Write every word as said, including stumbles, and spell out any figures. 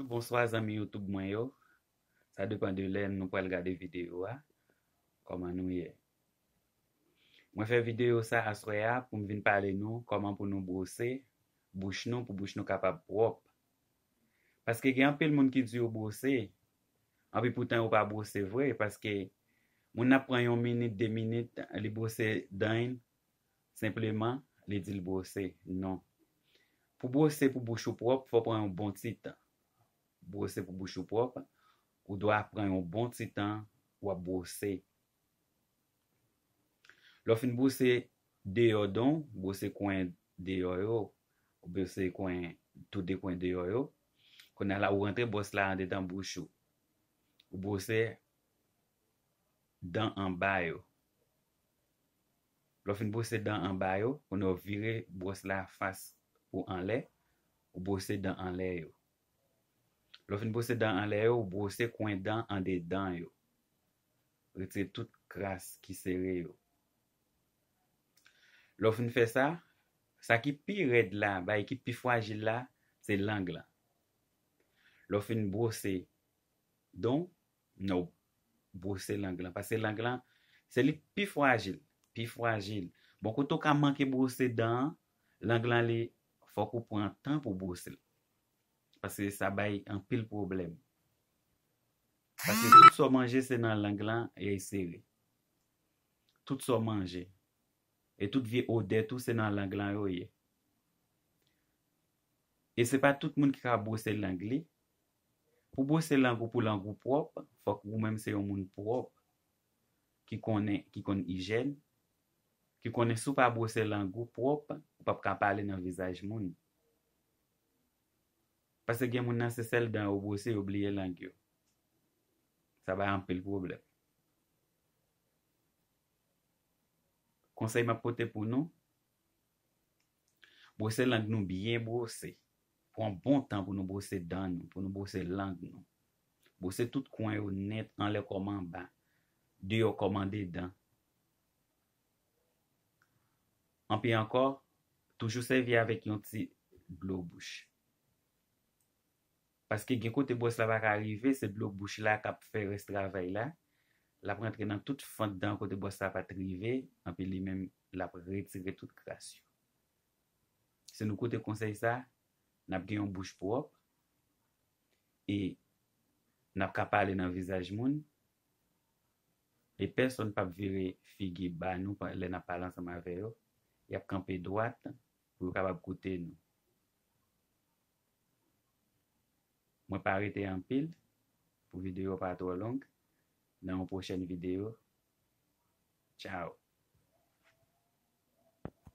Bonswa zanmi YouTube mwen yo. Sa depann de lè nou pral gade videyo a. Kòman nou ye? Mwen fè videyo sa aswè a pou m vin pale nou kòman pou nou bwose bouch nou, pou bouch nou kapab pwòp. Paske gen anpil moun ki di yo bwose, anpi poutan yo pa bwose vre, paske moun nan pran yon minit, de minit, li bwose dan l, senpleman, li di l bwose. Non. Pou bwose pou bouch ou pwòp, fò pran yon bon ti tan. Bwose pou bouch ou pwòp, ou dwa pran yon bon ti tan w ap bwose. Lè w fin bwose deyò dan w, bwose kwen deyò yo, ou bwose kwen, tou de kwen deyò yo, kounye a la ou rantre bwòs la andedan bouch ou. Ou bwose dan anba yo. Lè w fin bwose dan anba yo, kounye a w vire bwòs la fas pou anlè, ou bwose dan anlè yo. Lè w fin bwose dan anlè yo, ou bwose kwen dan andedan yo. Retire tout kras ki sere yo. Lè w fin fè sa, sa ki pi rèd la, bagay ki pi frajil la, se lang lan. Lè w fin bwose dan w, non, bwose lang lan. Paske lang lan, se li k pi frajil, pi frajil. Bon, kote w ka manke bwose dan an, lang lan li, fòk ou pran tan pou bwose l. Paske sa bay anpil pwoblèm. Paske tout sa w manje, se nan lang lan e sere. Tout sa w manje. E tout vye odè tou, se nan lang lan yo ye. E se pa tout moun ki ka bwose lang li. Pou bwose lang ou, pou lang ou pwòp, fòk ou menm se yon moun pwòp, ki konnen, ki konn ijèn, ki konnen si w pa bwose lang ou pwòp, ou p ap ka pale nan vizaj moun. Paske gen moun nan se sèl dan yo bwose, yo bliye lang yo. Sa bay anpil pwoblèm. Konsèy m ap pote pou nou, bwose lang nou byen bwose. Pran bon tan pou nou bwose dan nou, pou nou bwose lang nou. Bwose tout kwen yo nèt, anlè kòm anba, deyò kòm andedan. Anpi ankò, toujou sèvi avèk yon ti dlo bouch. Paske gen kote bwòs la pa ka rive, se dlo bouch la k ap fè rès travay la. L ap rantre nan tout fant dan kote bwòs la pa t rive, anpi li menm, l ap retire tout kras yo. Si nou koute konsèy sa, n ap gen yon bouch pwòp e n ap ka pale nan vizaj moun e pèsonn p ap vire figi ba nou pa- lè n ap pale ansanm avè yo. Y ap kanpe dwat pou yo kapab koute nou. Mwen pa rete anpil pou videyo pa twò long. Nan yon pwochèn videyo, tchaw!